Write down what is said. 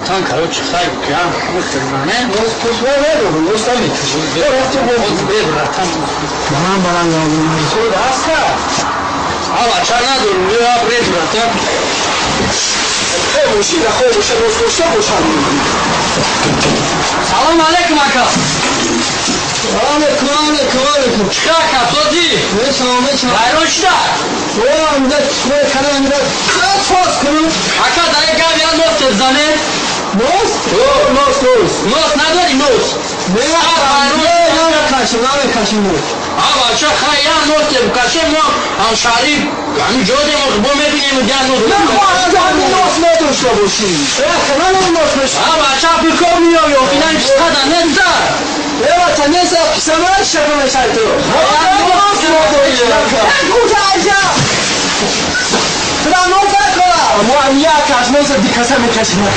Братан, короче, хай, я не. Нос пус надорам, нос намекашам. Бе, братан. Баланд баланд надорам. Суд ҳаста? А, бача надорам, я бре, братан. Э, мошина хоб боша, нос дошта бошам. Салом алейкум, ака. Алейкум, алейкум, алейкум. Чӣ ака, созӣ? Мешавам, мешавам. Вайрон шуда? О, амида чикор кардам, амида соз кунам. Ака, дар як гап я нос зане. Нос? О, нос, нос. Нос надори, нос? Не, не, намекашам, намекашам нос. А, бача, хай, я нос каше, мо ҳамшаҳри ҳамин ҷодем, бо мебинем я нос. Нахоҳам нос надошта бошӣ. Э, хана нос меш. А, бача, бикор миёй, охинан чиқада неста. Э, бача, неста, писамай шака мешай ту. Нос надорӣ. Куҷа айҷа? Тура нос накора. Мо як каш нос дикаса мекашим.